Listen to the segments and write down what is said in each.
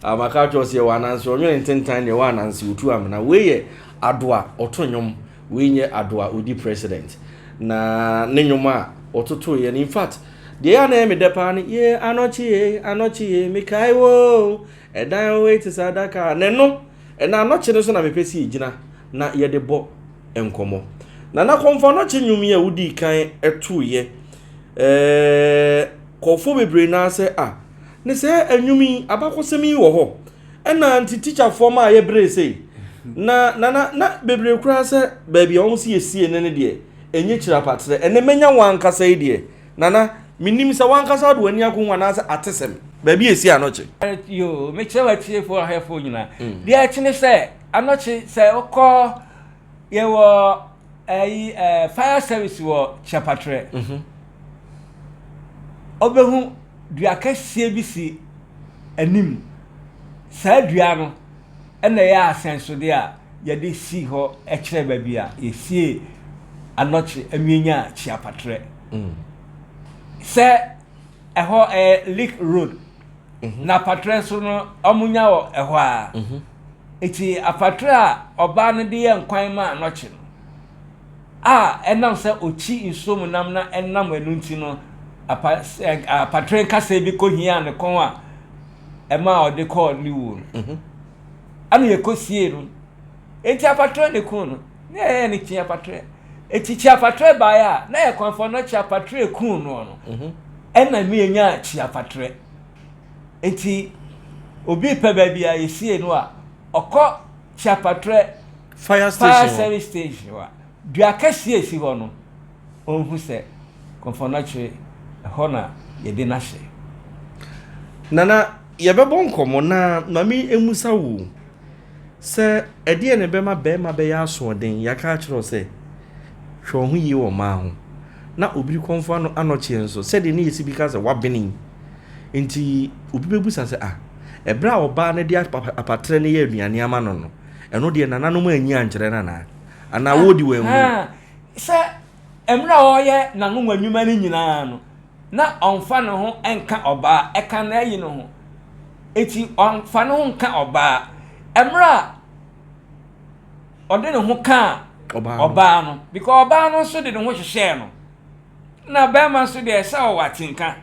Maka akyerɛ wo sɛ yɛwɔ ananse ɔnwene ntentan na yɛwɔ ananse otu amena. Wei yɛ Adoa ɔto nnwom, wei nyɛ Adoa ɔdi president. Na ne nnwom a ɔtotoeɛ no, in fact, deɛ ɛyɛ a na ɛyɛ me dɛ paa ne ye anɔkye ye anɔkye ye mekae wo ɛdan wei te sɛ adaka. Na ɛno, ɛna anɔkye no so na mepɛ sɛ yɛgyina na yɛde bɔ nkɔmmɔ. Nana Kɔmfo Anɔkye nnwom yi a wodii kan toeɛ, ɛɛ kɔfoɔ bebree naa sɛ ah, ne sɛ nnwom yi abakɔsɛm yi wɔ hɔ ɛna nti tikyafoɔ ma a yɛbree sei na nana na bebree koraa sɛ baabi a wɔn si yɛsie ne ne deɛ ɛnyɛ kyiri apatrɛ ɛnɛ mɛnya wɔn ankasa yi deɛ nana menim sɛ wɔn ankasa de wɔn ani akɔhu anaasɛ atesɛm baabi a ɛsi anɔkye. Yoo, mekyerɛ w'atiefoɔ ahwɛfoɔ nyinaa. Deɛ ɛkye ne sɛ anɔkye sɛ wokɔ yɛwɔ ɛyi ɛɛ fire service wɔ Kyiapatrɛ. Ɔbɛhu dua kɛseɛ bi si anim. Saa dua no ɛna ɛyɛ asɛnsodeɛ a yɛde si hɔ kyerɛ baabi a yɛsie anɔkye amienya Kyiapatrɛ. Sɛ ɛhɔ ɛyɛ Lake Road. Na apatrɛ nso no wɔnya wɔ ɛhɔ a. Eti apatrɛ a ɔbaa no de yɛ nkwan ma anɔkye no a ɛnam sɛ ɔkyi nsuo mu nam na ɛnam ɛno nti no apa apatrɛ nkasɛɛ bi kɔhiaa ne kɔn a ɛmaa ɔde kɔɔ ne wuo no. Ɛna yɛkɔsiee no. Enti apatrɛ ne kuu no. Na yɛyɛ no kyi apatrɛ. Eti kyi apatrɛ baeɛ a na yɛ kɔnfɔ no kyi apatrɛ kuu noɔ no. Ɛna mi yɛnyaa kyi apatrɛ. Enti obi pɛ baabi a yɛsie no a ɔkɔ Kyiapatrɛ fire station fire service station hɔ a dua kɛseɛ esi hɔ no ɔnhu sɛ Kɔmfɔnɔkyere ɛhɔ na yɛde no ahyɛ. Nana yɛbɛbɔ nkɔmmɔ na ma me mmusa wo sɛ ɛdeɛn na ɛbɛma barima bɛyɛ asoɔden? Yɛaka akyerɛ wo sɛ hwɛ wo ho yie wɔ mmaa ho. Na obi kɔmfo ano anɔkyeɛ nso sɛdeɛ ne yɛsi bi ka sɛ wabene yi nti obi bɛbusa sɛ ah ɛberɛ a ɔbaa no de apatrɛ no yɛ aduane ama no no ɛno deɛ nananom anyi ankyerɛ no anaa? Anaa wɔdi wɔn amu? Sɛ mmerɛ a ɔreyɛ n'anwonwa nnwuma no nyinaa no na ɔmfa ne ho nka ɔbaa, ɛka na ayi ne ho. Eti ɔmfa ne ho nka ɔbaa. Mmerɛ a ɔde ne ho kaa ɔbaa no because ɔbaa no nso de ne ho hyehyɛɛ no na bɛrima nso deɛ sɛ ɔwɔ atenka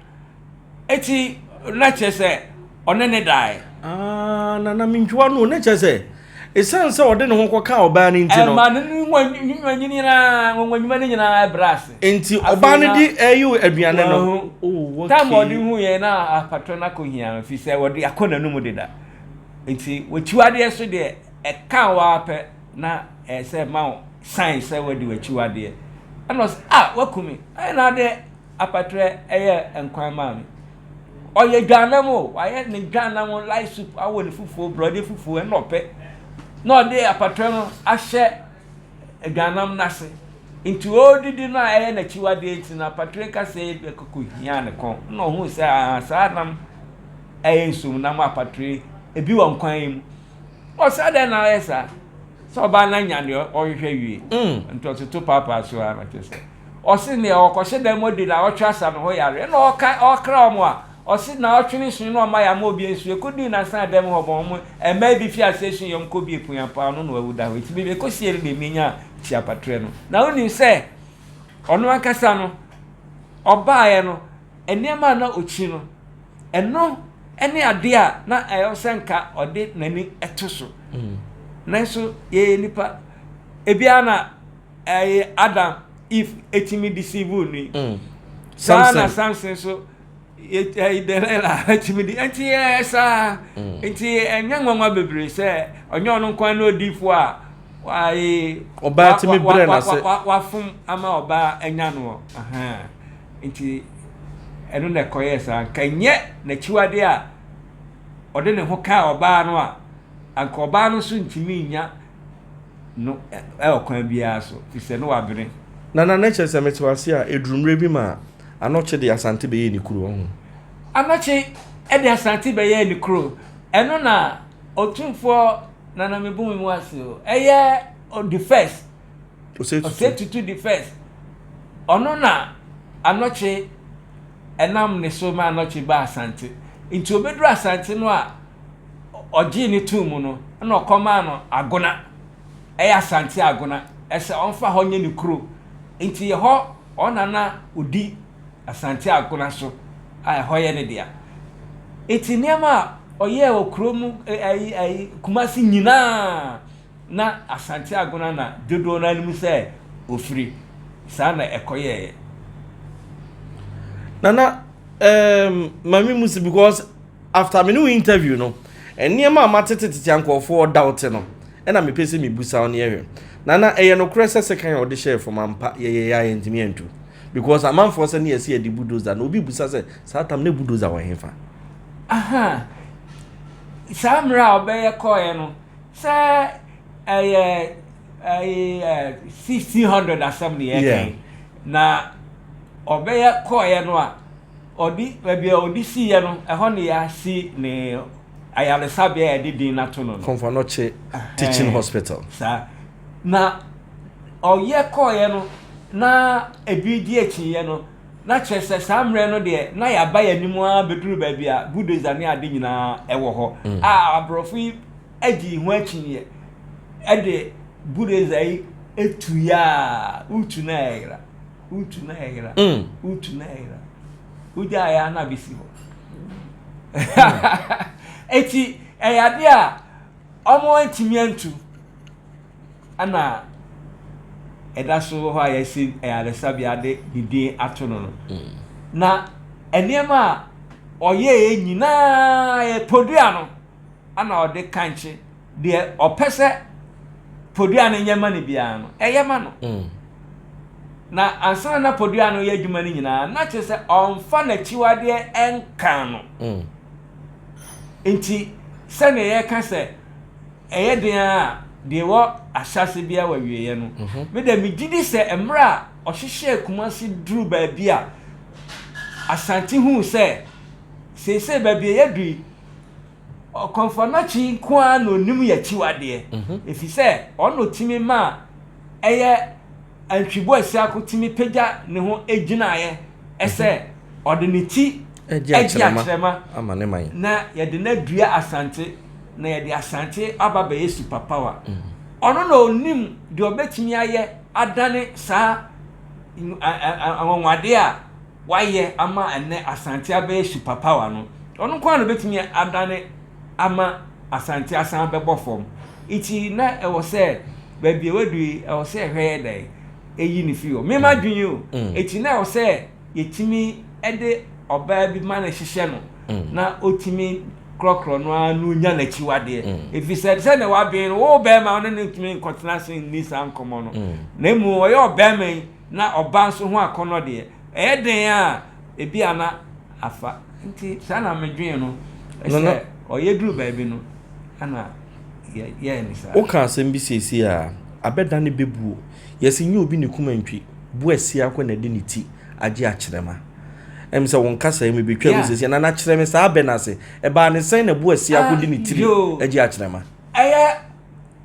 eti na kyerɛ sɛ ɔne ne daeɛ. Ah, na na mentwiwa no na kyerɛ sɛ ɛsiane sɛ ɔde ne ho kɔka ɔbaa no nti no ɛma ne nwa nyinaa nwa no nyinaa brɛ ase. Nti ɔbaa no de ɛyɛ aduane no. Oh, okay. Time ɔde hu yɛn na apatɔ no akɔhia no fi sɛ wɔde akɔ n'anum deda nti wɔkyiwadeɛ so deɛ Ɛka wo ara pɛ na ɛyɛ sɛ ɛma wo sign sɛ woadi w'akyiwadeɛ. Ɛna ɔsɛ ah waku me. Ɛna ade apatrɛ ɛyɛ nkwan maa me. Ɔyɛ dwanam o, wayɛ ne dwanam light soup awɔ ne fufuo, borɔdeɛ fufuo ɛna ɔpɛ. Na ɔde apatrɛ no ahyɛ adwanam no ase. Nti ɔredidi no a ɛyɛ n'akyiwadeɛ nti no apatrɛ nkasɛɛ bi kɔkɔ hiaa ne kɔn. Ɛna ɔhuu sɛ ah saa nam ɛyɛ nsuom nam apatrɛ ebi wɔ nkwan yi mu. Ɔsɛ adɛn na ɔyɛ saa? Sɛ ɔbaa no anya deɛ ɔhwehwɛ wie. Nti ɔtoto paapaa so ara na kyerɛ sɛ ɔse neɛ ɔkɔhyɛ dan mu adi naawɔtwe asa ne ho yareɛ ɛna ɔka ɔkra wɔn a ɔse naawɔtwe ne nson na ɔma yɛ ama obi nsu ɛkɔdii nansa dan mu hɔ bɔn wɔn mmaa bi fi aseɛ su yɛ wɔn kɔ bie pun ampa ɔno na wawu da hɔ ɛti baabi ɛkɔsie no deɛ menya kyiapatrɛ no na wonim sɛ ɔno ankasa no ɔbaeɛ no nneɛma a na ɔkyi no, ɛno ne adeɛ a na ɛyɛ sɛ nka ɔde n'ani to so. Mm. Nanso yɛyɛ nipa. Ebiara na ɛyɛ Adam, Eve etimi deceive no yi. Mm. Saa na Samson so ɛyɛ Delilah etimi di. Nti ɛyɛ saa. Mm. Nti ɛnyɛ nwanwa bebree sɛ ɔnyɛ ɔno nko na odiifoɔ a waye ɔbaa tumi brɛ n'ase wafom ama ɔbaa anya no. Nti ɛno na ɛkɔyɛɛ saa. Anka ɛnyɛ n'akyiwadeɛ a ɔde ne ho kaa ɔbaa no a, anka ɔbaa no nso ntumi nnya no wɔ kwan biara so, firi sɛ ne wabene. Nana, na kyerɛ sɛ mete wo ase a, ɛduru mmerɛ bi ma Anɔkye de Asante bɛyɛɛ ne kuro, ɔho? Anɔkye de Asante bɛyɛɛ ne kuro. Ɛno na Otumfoɔ Nana mebu me mu ase o, ɛyɛ the first. Osei Tutu the first. Ɔno na Anɔkye ɛnam ne so ma Anɔkye baa Asante. Nti obeduru Asante no a, ɔgyee no too mu no, ɛna ɔkɔmaa no Agona, ɛyɛ Asante Agona, ɛsɛ ɔmfa hɔ nyɛ ne kuro. Nti ɛhɔ ɔna na ɔdi Asante Agona so a ɛhɔ yɛ ne dea. Nti nneɛma a ɔyɛɛ wɔ kuro mu ayi ayi Kumasi nyinaa na Asante Agona na dodoɔ no anim sɛ ofiri. Saa na ɛkɔyɛeɛ. Nana, um, Mami Musi, because after me ne wo interview no, nneɛma a matetetete a nkurɔfoɔ doubt no, ɛna mepɛ sɛ mebusa wo ne yɛhwɛ. Nana, ɛyɛ nokorɛ sɛ sekan a wɔde hyɛɛ fam ampa yɛyɛ yɛ a yɛntumi antu? Because amanfoɔ sɛ ne yɛsɛ yɛde bulldozer na obi busa sɛ saa tam ne bulldozer wɔ hefa? Aha, saa mmerɛ a ɔbɛyɛ kɔɔeɛ no, sɛ ɛyɛ ɛyɛ 1600 asɛm ne yɛka yi, na ɔbɛyɛ kɔɔeɛ no a, ɔde baabi a ɔde siiɛ no, ɛhɔ ne yɛasi ne ayaresabea a yɛde din no ato no no. Komfo Anokye Teaching Hospital. Saa. Na ɔyɛ kɔɔeɛ no, na ebi di akyinnyeɛ no, na kyerɛ sɛ saa mmerɛ no deɛ, na yɛaba yɛn anim ara bɛduru baabi a bulldozer ne ade nyinaa ɛwɔ hɔ, a aborɔfo yi agye ho akyinnyeɛ ɛde bulldozer yi etu a wotu na ɛyera, wotu na ɛyera, wotu na ɛyera, wogya ayɛ ana bɛsi hɔ. Eti ɛyɛ adeɛ a wɔn antumi antu, ɛna ɛda so wɔ hɔ a yɛsi ayaresabea de ne din ato no no. Na nneɛma a ɔyɛɛ nyinaa yɛ podua no ana ɔde kankye deɛ ɔpɛ sɛ podua no nyɛ ma no biara no, ɛyɛ ma no. Na ansa na podua no yɛ adwuma no nyinaa, na kyerɛ sɛ ɔmfa n'akyiwadeɛ nka no. Nti sɛnea yɛka sɛ ɛyɛ den a deɛ ɛwɔ ahyɛase biara wɔ awieeɛ no, me deɛ megye di sɛ mmerɛ a ɔhyehyɛɛ Kumasi duru baabi a Asante huu sɛ seesei baabi a yɛadu yi, Ɔkɔmfo Anokye nko ara na onim yɛn akyiwadeɛ, ɛfiri sɛ ɔno na ɔtumi maa ɛyɛ Antwibo Asiako tumi pagya ne ho gyinaeɛ sɛ ɔde ne ti agye akyerɛma na yɛde no adua Asante na yɛde Asante aba bɛyɛ super power. Ɔno na ɔnim deɛ ɔbɛtumi ayɛ adane saa anwanwadeɛ a wayɛ ama ɛnnɛ Asante abɛyɛ super power no. Ɔno nko ara na ɔbɛtumi adane ama Asante asan abɛbɔ fam. Nti na ɛwɔ sɛ baabi a wadu yi, ɛwɔ sɛ ɛhwɛ yɛ dɛn ɛyi ne firi hɔ. Me m'adwene o. Nti na ɛwɔ sɛ yɛtumi de ɔbaa bi ma no hyehyɛ no na ɔtumi korɔkorɔ no ara na ɔnya n'akyiwadeɛ. Ɛfiri sɛ sɛdeɛ wabɛn no, wo bɛrima wo ne no ntumi nkɔtena ase nni saa nkɔmmɔ no. Na mmom ɔyɛ ɔbɛrima yi na ɔbaa nso ho akɔnnɔ deɛ, ɛyɛ den a ebi a na afa. Nti saa na medwene no sɛ ɔyɛ duru baabi no ɛna yɛyɛ ne saa. Woka asɛm bi seesei a, abɛda ne bɛbuo. Yɛse nyɛ obi ne kuma ntwi, bu asia kɔ na de ne ti agye akyerɛma. Ɛm sɛ wo nkasa yi mebɛtwa mu seesei, Nana kyerɛ me saa abɛ no ase. Ɛbaa ne sɛn na bu asia kɔ de ne tiri agye akyerɛma? Ɛyɛ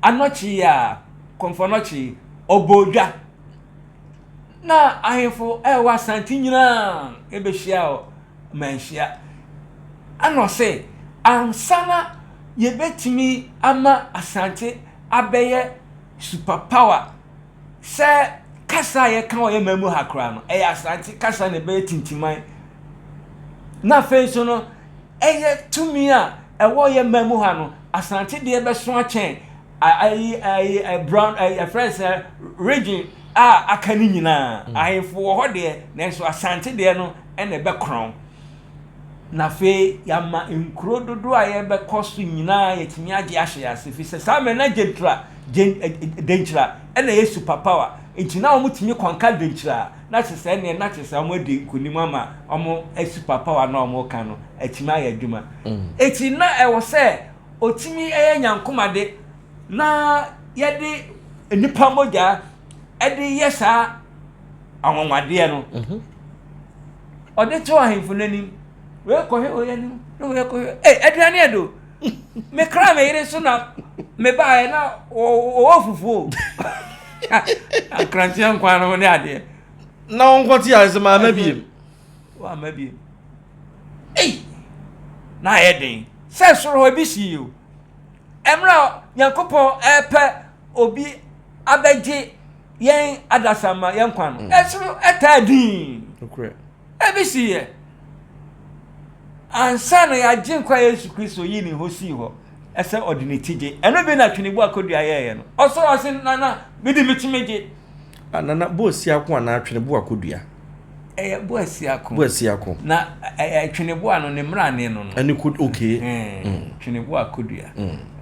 anɔkye yi a, Kɔmfo Anɔkye yi, ɔbɔɔ dwa. Na ahemfo a ɛwɔ Asante nyinaa bɛhyia wɔ Manhyia. Ɛna ɔse, ansa na yɛbɛtumi ama Asante abɛyɛ super power sɛ kasa a yɛka wɔ yɛn man mu ha koraa no, ɛyɛ Asante kasa na ɛbɛyɛ tintiman. Na afei nso no, ɛyɛ tumi a ɛwɔ yɛn man mu ha no, Asante deɛ bɛso akyɛn ayi ayi brown ayi ɛfrɛ sɛ region a aka ne nyinaa. Ahemfo wɔ hɔ deɛ, nanso Asante deɛ no ɛna ɛbɛkorɔn. Na afei yɛama nkuro dodoɔ a yɛbɛkɔ so nyinaa yɛtumi agye ahyɛ yɛn ase, fi sɛ saa mmerɛ na Gyentra Gyen Denkyira ɛna ɛyɛ super power, nti na wɔtumi kɔnka Denkyira a, na kyerɛ sɛ ɛneɛ na kyerɛ sɛ wɔadi nkonim ama wɔn super power no a wɔreka no atumi ayɛ adwuma. Eti na ɛwɔ sɛ ɔtumi yɛ nyankomade na yɛde nnipa mogya de yɛ saa anwanwadeɛ no. Ɔde to ahemfo no anim. Wei kɔhwɛ wei anim, na wei kɔhwɛ. Ee, aduane yɛ do. Mekra me yere so na mebaeɛ na wɔwɔ fufuo. Akranteɛ nkwan no ne adeɛ. Na wɔnkɔte ayɛ sɛ maama biem. Wama biem. Ei, na ayɛ den. Sɛ soro hɔ ebi sii o. Mmerɛ a Nyankopɔn repɛ obi abɛgye yɛn adasamma yɛn nkwa no, ɛsoro ɛtaa dinn. Ebi siiɛ. Ansa na yɛagye nkwa Yesu Kristo yii ne ho sii hɔ sɛ ɔde ne ti gye. Ɛno bi na Twene Boa Kodua yɛeɛ no. Ɔsɔre ɔse, Nana, mede me ti megye. Ah, Nana, Boasiako anaa Twene Boa Kodua? Ɛyɛ Boasiako. Boasiako. Na ɛyɛ Twene Boa no ne mmerane no no. Ɛne kod okay. Twene Boa Kodua.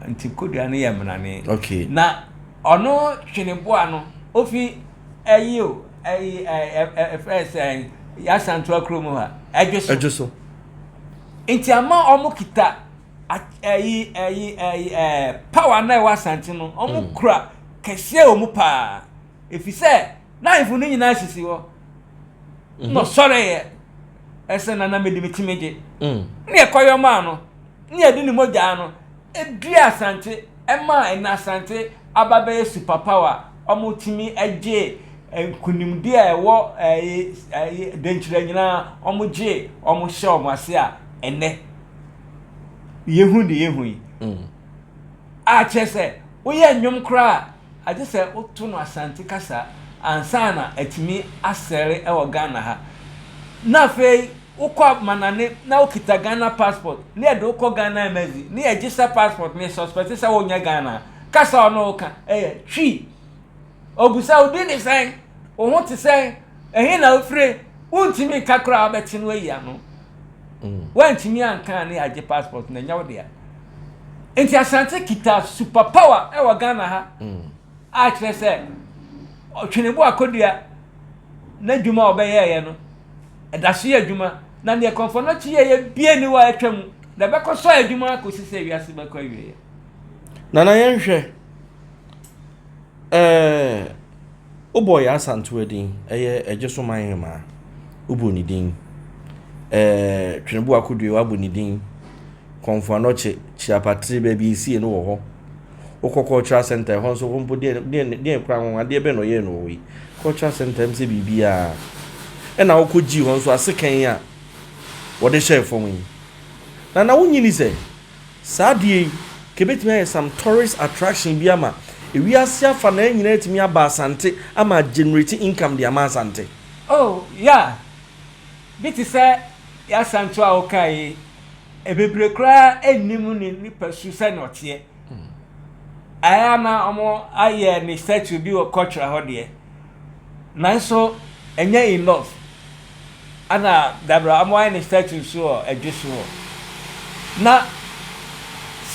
Nti Kodua no yɛ mmerane. Okay. Na ɔno Twene Boa no, ofi ɛyi o, ɛyi ɛ ɛfrɛ sɛ Yasantoa kurom hɔ a, Ɛdwe so. Ɛdwe so. Nti ama wɔn kita ɛyi ɛyi ɛyi ɛɛ power na ɛwɔ Asante no, wɔn kura kɛseɛ wɔ mu paa. Efisɛ n'ahemfo no nyinaa sisi hɔ. Na ɔsɔreeɛ ɛsɛ nana mede me ti megye. Ne ɛkɔyɔ maa no, ne yɛde ne mogyaa no dua Asante ɛmaa ɛna Asante aba bɛyɛ super power a wɔtumi gye nkunimdie a ɛwɔ ɛyi ɛyi denkyerɛ nyinaa wɔn gye wɔn hyɛ wɔn ase a ɛnɛ yɛhu de yɛhu yi. A kyerɛ sɛ woyɛ nnwom koraa a agye sɛ woto no Asante kasa ansa na atumi asɛre wɔ Ghana ha. Na afei wokɔ amanane na wokita Ghana passport na yɛde wokɔ Ghana embassy na yɛgye sɛ passport na yɛsuspect sɛ wonyɛ Ghana kasa a ɔno woka ɛyɛ Twi. Obusa wo din ne sɛn? Wo ho te sɛn? Ɛhe na wofire? Wontumi nka koraa wobɛte no ayi ano. Woantumi anka a na yɛagye passport na ɛnyɛ wo dea. Nti Asante kita super power ɛwɔ Ghana ha a kyerɛ sɛ Ɔtwenebo Akodua n'adwuma a ɔbɛyɛeɛ no ɛda so yɛ adwuma na deɛ Kɔmfɔnɔkye yɛyɛ bie ni hɔ a atwa mu na ɛbɛkɔ so ayɛ adwuma akɔsi sɛ wiase bɛkɔ awieɛ. Nana yɛnhwɛ ɛɛ Wobɔɔ Yaa Asantewaa din, ɛyɛ Ɛgyesoman Hemaa, wobɔɔ ne din. Ɛɛ Tweneboa Akodue, woabɔ ne din. Kɔmfo Anɔkye, Kyiapatire, baabi esie no wɔ hɔ. Wokɔ Cultural Center, ɛhɔ nso hɔ mpo deɛ deɛ deɛ koraa anwanwadeɛ bɛn na ɔyɛɛ no wɔ hɔ yi. Cultural Center m sɛ biribiara. Ɛna wokɔ gyii hɔ nso asekan yi a wɔde hyɛɛ fam yi. Na na wonnye ni sɛ Saa adeɛ yi, nka ɛbɛtumi ayɛ some tourist attraction bi ama ewiase afanaa nyinaa atumi aba Asante ama a generate income de ama Asante. Oh yeah, bi te sɛ Y'Asantew a wokae yi, bebree koraa nnim ne nipasu sɛnea ɔteɛ. Ɛyɛ a na wɔayɛ ne statue bi wɔ Kɔkyerɛ hɔ deɛ, nanso ɛnyɛ enough. Ana dabra ɔmo ayɛ ne statue nso wɔ ɛdwe so hɔ. Na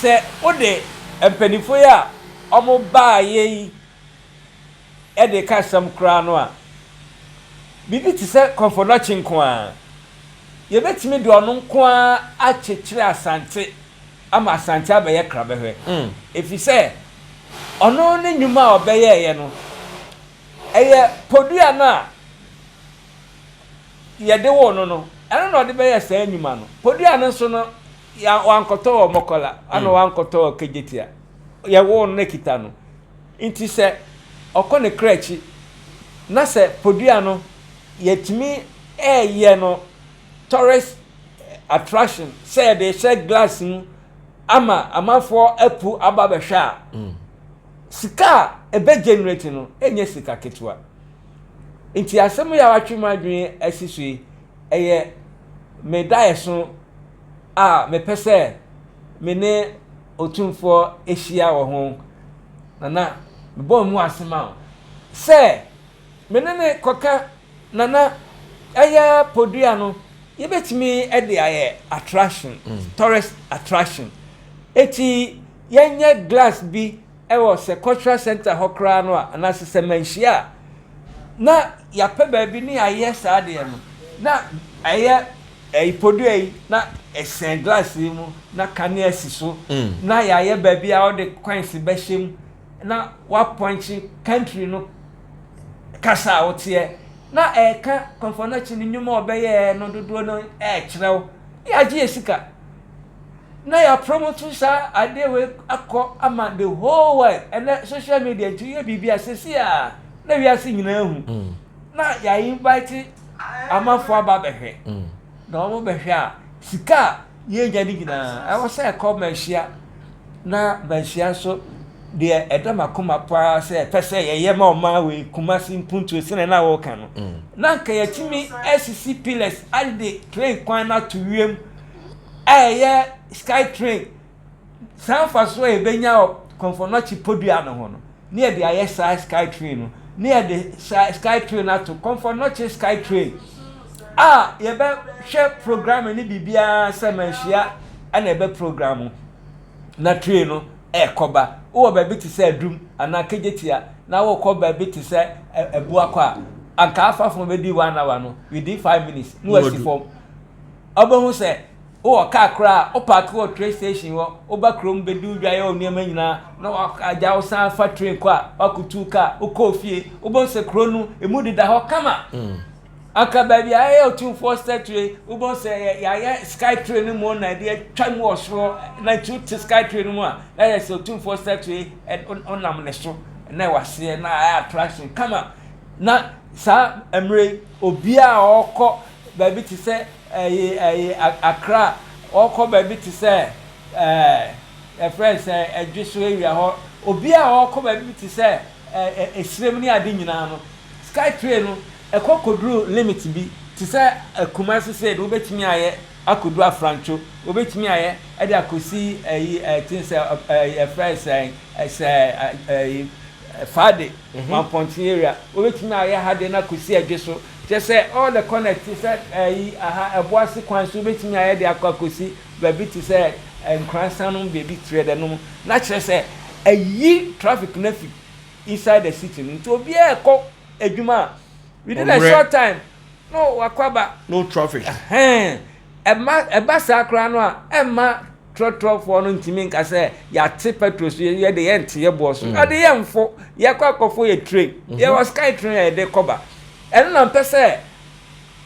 sɛ wode mpaninfoɔ yi a ɔmo baayɛ yi de reka asɛm koraa no a, biribi te sɛ Kɔmfɔnɔkye nko ara, yɛbɛtumi de ɔno nko ara akyekyere Asante ama Asante abɛyɛ krabɛhwɛ. Ɛfiri sɛ ɔno ne nnwuma a ɔbɛyɛeɛ no, ɛyɛ podua no a yɛde woo no no, ɛno na ɔde bɛyɛɛ saa nnwuma no. Podua no nso no, wankɔtɔ wɔ Mɔkɔla, ɛna mm. wankɔtɔ wɔ Kejetia. Yɛwoo no na kita no. Nti sɛ ɔkɔ ne kra akyi, na sɛ podua no yɛtumi ɛyɛ no tourist attraction sɛ yɛde hyɛ glass mu ama amanfoɔ apu aba bɛhwɛ a, mm. sika a ɛbɛ generate no ɛnyɛ sika ketewa. Nti asɛm yi a watwe m'adwene asi so yi, ɛyɛ me daeɛso a mepɛ sɛ me ne Otumfoɔ hyia wɔ ho. Nana, mebɔ mu ase ma wo sɛ me ne ne kɔka Nana, ɛyɛ podua no, yɛbɛtumi de ayɛ attraction, mm. tourist attraction. Eti yɛnyɛ glass bi wɔ sɛ cultural center hɔ koraa no a, anaasɛ sɛ manhyia a, na yɛapɛ baabi ne yɛayɛ saa adeɛ no, na ɛyɛ ɛyi podua yi na ɛsɛn glass yi mu na kanea si so, mm. na yɛayɛ baabi a wɔde coins bɛhyɛ mu na wapɔnkye country no kasa a woteɛ na ɛka kɔnfɔnɔkye ne nnwuma a ɔbɛyɛɛ no dodoɔ no ɛɛkyerɛw yɛagye yɛ sika. na yɛ promote saa adeɛ wei akɔ ama the whole world ɛnɛ social media nti yɛ biribi a sɛsi a na wiase nyinaa hu mm. na yɛ invite amanfoɔ aba bɛhwɛ mm. na wɔn bɛhwɛ a sika a yɛnya ne nyinaa ɛwɔ sɛ ɛkɔ ma ahyia. Na manhyia nso, deɛ ɛda m'akoma paa sɛ ɛpɛ sɛ yɛyɛ ma ɔman wei, Kumasi mpuntuo sɛdeɛ na wɔreka no, na anka yɛatumi asisi pillars de train kwan no ato wiem a ɛyɛ sky train. Saa mfasoɔ a yɛbɛnya wɔ Kɔmfɔnɔkye podua no ho no, ne yɛde ayɛ saa sky train no, ne yɛde saa sky train no ato Kɔmfɔnɔkye sky train a yɛbɛhwɛ programming ne biribiara sɛ manhyia ɛna ɛbɛ program na train no ɛrekɔba. Wowɔ baabi te sɛ Adum anaa Kejetia na wokɔ baabi te sɛ Abuakɔ a, anka afa fam bɛdi one hour no, within 5 minutes na wasi fam. Wobɛhu sɛ wowɔ kaa koraa a, wopaake wɔ train station hɔ, woba kurom bɛdi wo dwa yɛ wo nneɛma nyinaa na agya wo san fa train kɔ a, woakɔtu kaa, wokɔɔ fie, wobɛhu sɛ kuro no emu deda hɔ kama. Anka baabi a ɛyɛ Otumfoɔ statue, wobɛhu sɛ yɛayɛ sky train no mu na ɛde atwa mu wɔ soro, na nti wote sky train no mu a, na yɛ sɛ Otumfoɔ statue ɔnam ne so na ɛwɔ aseɛ na ayɛ attraction kama. Na saa mmerɛ yi, obiara a ɔrekɔ baabi te sɛ ɛyɛ Accra, ɔrekɔ baabi te sɛ yɛfrɛ sɛ Ɛdwe area hɔ, obiara a ɔrekɔ baabi te sɛ Esirem ne ade nyinaa no, sky train no ɛkɔ kɔduru limit bi te sɛ Kumasi sɛ de wobɛtumi ayɛ akɔduru Afrantwo, wobɛtumi ayɛ ɛde akɔsi ɛyi ɛte sɛ yɛfrɛ sɛ ɛyi Fade Mampɔnten area, wobɛtumi ayɛ ha de no akɔsi Ɛdwe so, kyerɛ sɛ all the connect te sɛ ɛyi aha Ɛboase kwan so, wobɛtumi ayɛ de akɔ akɔsi baabi te sɛ Nkoransa nom, baabi kyerɛ dɛ nom, na kyerɛ sɛ ɛyi traffic no afi inside the city no, nti obiara ɛkɔ adwuma a, within a short time no wakɔ aba. No traffic. Ɛma ɛba saa koraa no a, ɛma trɔtrɔfoɔ no ntumi nka sɛ yɛate petrol so, yɛde yɛnte yɛ boɔ so, ade yɛmfo yɛkɔ akɔfo yɛ train, yɛwɔ sky train a yɛde kɔba. Ɛno na mpɛ sɛ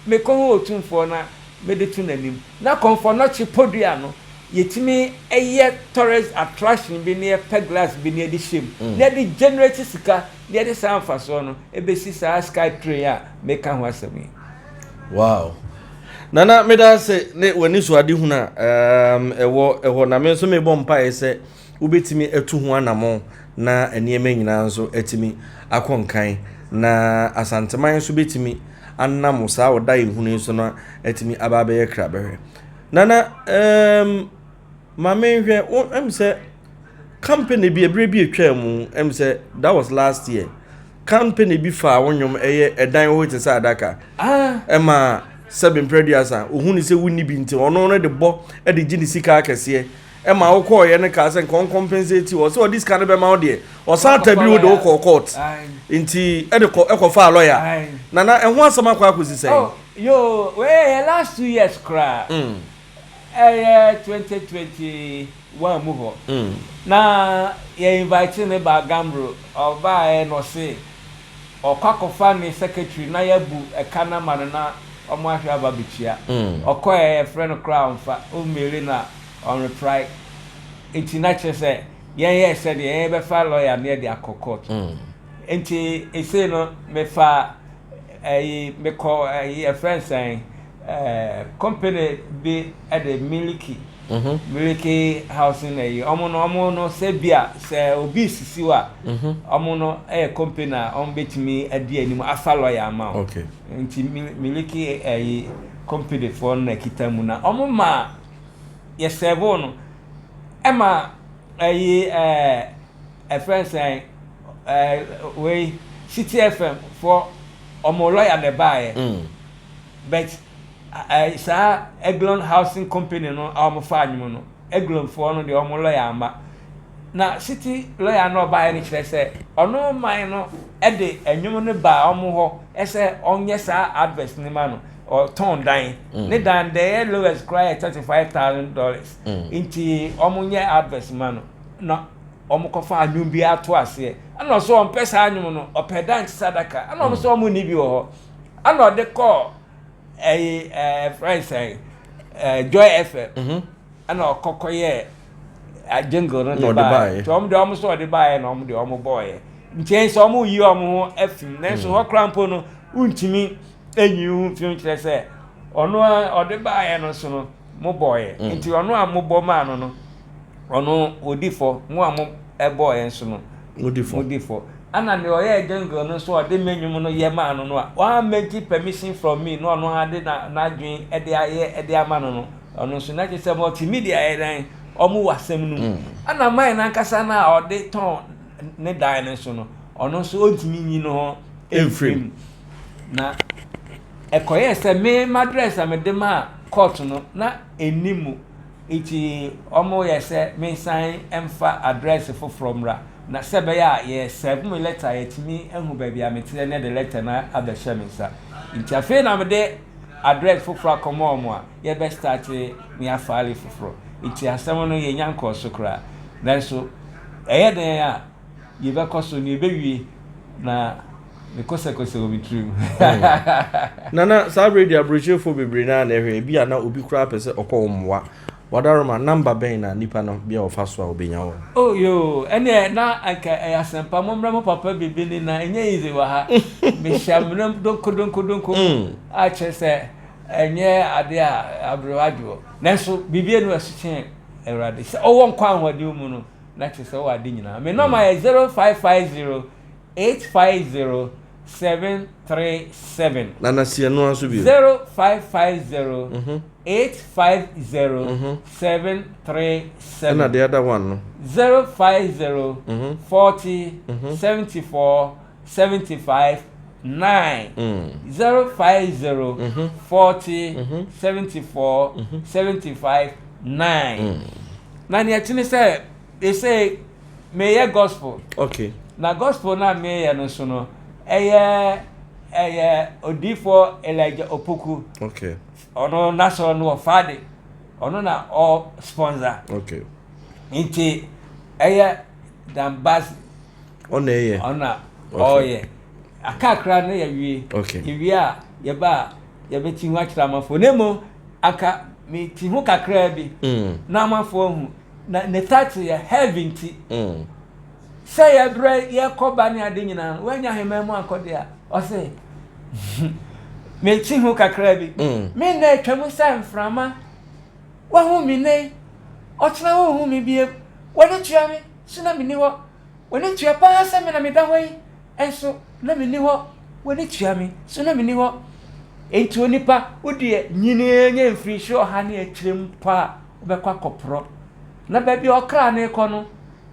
mekɔ ho Otumfoɔ na mede to n'anim na Kɔmfɔnɔkye podua no, yɛtumi ɛyɛ tourist attraction bi ne yɛpɛ glass bi ne yɛde hyɛ mu na yɛde generate sika na yɛde saa mfasoɔ no ebesi saa sky train a meka ho asɛm yi. Wow, Nana, meda ase ne w'ani so ade hunu a ɛwɔ ɛhɔ, na me nso mebɔ mpaeɛ sɛ wobɛtumi atu ho anammɔn na nneɛma nyinaa nso atumi akɔ nkan, na Asanteman nso bɛtumi anam saa ɔda ehunu yi so no atumi aba abɛyɛ krabɛhwɛ. Nana, ma menhwɛ wo sɛ company bi ebere bi atwa mu, sɛ that was last year, company bi fa wo nnwom ɛyɛ "Ɛdan Hɔ Te Sɛ Adaka", ɛma sɛbi mprɛduasa ohun sɛ wunni bi, nti ɔno no de bɔ ɛde gye ne sika akɛseɛ, ɛma wokɔɔyɛ no kaa sɛ nka ɔncompensate wɔ sɛ ɔde sika no bɛma wo deɛ, ɔsan tabi wo de wokɔɔ court, nti ɛde kɔ ɛkɔfaa lawyer. Nana, ɛho asɛm akɔ akɔsi sɛn? Oh, yo, wei yɛ last 2 years koraa. Ɛyɛ 2021 mu hɔ na yɛ invite ne ba Gambro. Ɔbaeɛ na ɔse ɔkɔ akɔfa ne secretary na yɛabu ɛka no ama no na ɔmo ahwɛ aba bɛtua. Ɔkɔɛ, yɛfrɛ no koraa ɔmfa, ɔmmeri na ɔnreply, nti na kyerɛ sɛ yɛn yɛ sɛdeɛ yɛn bɛfa lawyer ne yɛde akɔ court. Nti esei no mefa ɛyi mekɔ ɛyi ɛfrɛ nsɛn company bi ɛde Miliki Miliki Housing ɛyi, ɔmo no sɛ bi a sɛ obi sisi hɔ a, ɔmo no ɛyɛ company a ɔmo bɛtumi adi anim afa lawyer ama wo. Nti Miliki ɛyi company foɔ no na ɛkita mu na ɔmo ma yɛsɛɛbo no, ɛma ɛyi ɛfrɛ nsɛn wei City FM foɔ, ɔmo lawyer na ɛbaayɛ. But saa Eglon Housing Company no a wɔn fa anwom no, Eglon foɔ no deɛ, wɔn lawyer ama na City lawyer no ɔbaayɛ no kyerɛ sɛ ɔno man no ɛde ɛnwom no baa wɔn hɔ ɛsɛ ɔnyɛ saa advert ne ma no, ɔtɔn dan, ne dan deɛ ɛyɛ lowest koraa yɛ $35,000, nti wɔn nyɛ advert ma no na wɔn kɔfa anwom bi ato aseɛ. Ɛna ɔsɛ ɔmpɛ saa anwom no, ɔpɛ dan te sɛ adaka. Ɛna ɔmo sɛ ɔmo ni bi wɔ hɔ, ɛna ɔde kɔɔ ɛyi fɛn sɛn Joy FM, ɛna ɔkɔkɔ yɛ jingle no de baayɛ. Nti ɔmo deɛ, ɔmo sɛ ɔde baayɛ na ɔmo deɛ ɔmo bɔɔyɛ nkyɛn sɛ ɔmo yi ɔmo ho afim, nanso hɔ koraa mpo no ntumi enyi ho mfim, kyerɛ sɛ ɔno a ɔde baayɛ no so no mo bɔɔyɛ, nti ɔno a mo bɔ maa no no. Ɔno ɔdi fɔ, mo a mo bɔɔ yɛn nso no, Modi fɔ. modi fɔ. Ɛna nea ɔyɛɛ jungle no nso a ɔde me nnwom no yɛ maa no no a, wammɛgye permission from me na ɔno ara de na n'adwene de ayɛ de ama no no, ɔno nso na kyerɛ sɛ multimedia yɛ dɛn, wɔn wɔ asɛm no mu. Ɛna man no ankasa no a ɔde tɔn ne dan no nso no, ɔno nso ɔntumi nyi ne ho mfiri mu. Na ɛkɔyɛɛ sɛ me m'address a mede maa court no, na ɛnni mu. Ntsi wɔyɛ sɛ mensan mfa address foforɔ mmra, na sɛ ɛbɛyɛ a yɛ serve me letter a yɛatumi ahu baabi a meteɛ na yɛde letter no abɛhyɛ me nsa. Nti afei na mede address foforɔ akɔma wɔn a yɛbɛ start ne afile foforɔ. Nti asɛm no yɛnnya nkɔɔ so koraa. Nanso ɛyɛ dɛn a yɛbɛkɔ so na yɛbɛwie na me kosɛkosɛ wɔ me tirim. Nana, saa berɛ deɛ aburokyerefoɔ bebree naa na ɛhwɛ, ebi a na obi koraa pɛ sɛ ɔkɔ wɔn mmoa. Wadaroma, namba bɛn na nipa no bi a ɔfa so a ɔbɛnya wɔn? Oh yoo, ɛneɛ na anka ɛyɛ asɛmpa, mommrɛ mo papa biribi ni na ɛnyɛ easy wɔ ha. Mehyɛ amena mu donko donko donko a kyerɛ sɛ ɛnyɛ adeɛ a aberewa dwoɔ. Nanso biribi anu ɛso kyɛn Awurade. Sɛ ɔwɔ nkwa ahoɔden mu no, na kyerɛ sɛ ɔwɔ ade nyinaa. Me nɔma yɛ 0550 850 737. Nana si ɛno ara so bio. 0550 850 737. Ɛna the other one no. 050 40 74 75 9. 050 40 74 75 9. Na nea ɛte ne sɛ, ɛsɛ meyɛ gospel. Okay. Na gospel no a meyɛ no nso no, ɛyɛ ɛyɛ odiifoɔ Elijah Opoku. Okay. Ɔno n'asɔrɔ no wɔ Fade. Ɔno na ɔ sponsor. Okay. Nti ɛyɛ Dambasi. Ɔna ɛyɛ. Ɔna ɔyɛ. Akakra no yɛwie. Okay. Yɛwie a yɛba a yɛbɛti ho akyerɛ amanfoɔ. Na mmom anka meti ho kakraa bi. Na amanfoɔ ahu. Na ne title yɛ Heaven nti. Sɛ yɛbrɛ yɛkɔ ba ne ade nyinaa no, woanya ahemman mu ankɔ deɛ a, ɔse meti ho kakraa bi. Me nna atwam sɛ mframa. Woahu me nnɛ yi, ɔkyena wonhu me bio. W'ani tua me, so na menni hɔ? W'ani tua paa sɛ me na meda hɔ yi, nso na menni hɔ. W'ani tua me, so na menni hɔ? Enti onipa, wo deɛ nyini ara nya mfirihyia ɔha ne akyire mpo a, wobɛkɔ akɔporɔ. Na baabi a ɔkra no rekɔ no,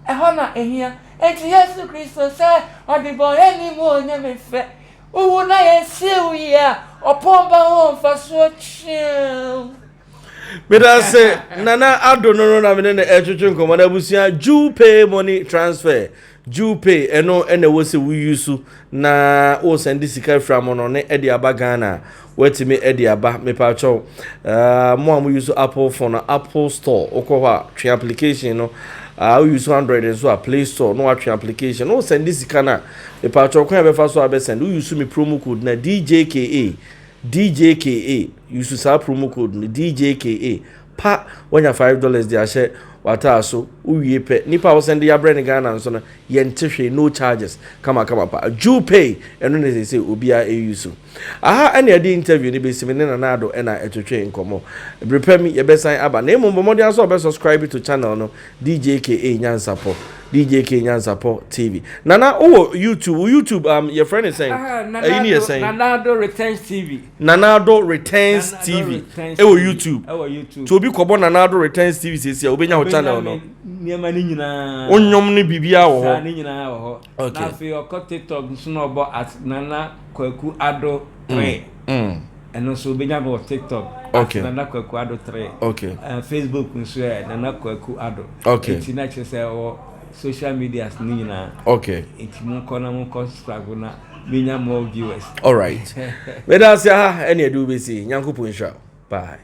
ɛhɔ na ɛhia. Enti Yesu Kristo sɛ ɔdebɔneyɛni mu onyame fɛ, wowu na yɛnsie wo yie a, ɔpɔn ba ho mfasoɔ kyeaw. Meda ase Nana Addo no no na mene no ɛtwetwe nkɔmmɔ na abusua Jupay money transfer Jupay ɛno ɛna ɛwɔ sɛ woyi so na wosan de sika fira mo no ne ɛde aba Ghana watumi ɛde aba mepaakyɛw uh, mo a mo use Apple phone no Apple store wokɔ hɔ a twe application no uh, wo use Android nso a Play store na watwe application na wosan de sika no a mepaakyɛw kwan a bɛfa so a bɛsɛn wo use me promo code na DJKA DJKA, use saa promo code no DJKA pa wanya $5 de ahyɛ w'ataa so wowie pɛ nipa a wosɛn de abrɛ ne Ghana nso no yɛnte hwee no charges kama kama pa Jupay ɛno ne sɛ obiara ɛyi so aha ɛne ɛde interview no bɛsi me ne Nana Addo ɛna ɛtwetwe nkɔmmɔ bere pɛ mi yɛbɛsan aba na mmom bɔ mmɔden asɛ ɔbɛ subscribe to channel no DJKA Nyansapɔ DJK Nyansapɔ TV. Nana wowɔ YouTube, wo YouTube um, yɛfrɛ ne sɛn? Ɛyi ne yɛ sɛn? Nana Addo Returns TV. Nana Addo Returns TV. Ɛwɔ YouTube. Ɛwɔ YouTube. Tí obi kɔbɔ Nana Addo Returns TV sisi a, obenya wo channel no. Nneɛma ne nyinaa. Onyom ne biribiara wɔ hɔ. Saa ne nyinaa wɔ hɔ. Okay. Na afei ɔkɔ TikTok nso na ɔbɔ at Nana Kwaku Addo 3. Ɛno nso wobɛnya me wɔ TikTok okay. at Nana Kwaku Addo 3. Okay. Facebook nso yɛ Nana Kwaku Addo. Okay. Nti na kyerɛ sɛ wɔ social medias no nyinaa. Okay. Nti monkɔ na monkɔ subscribe na menya more viewers. All right. Meda ase aha ɛne ɛde wobɛsi. Nyankopɔn nhyira. Bye.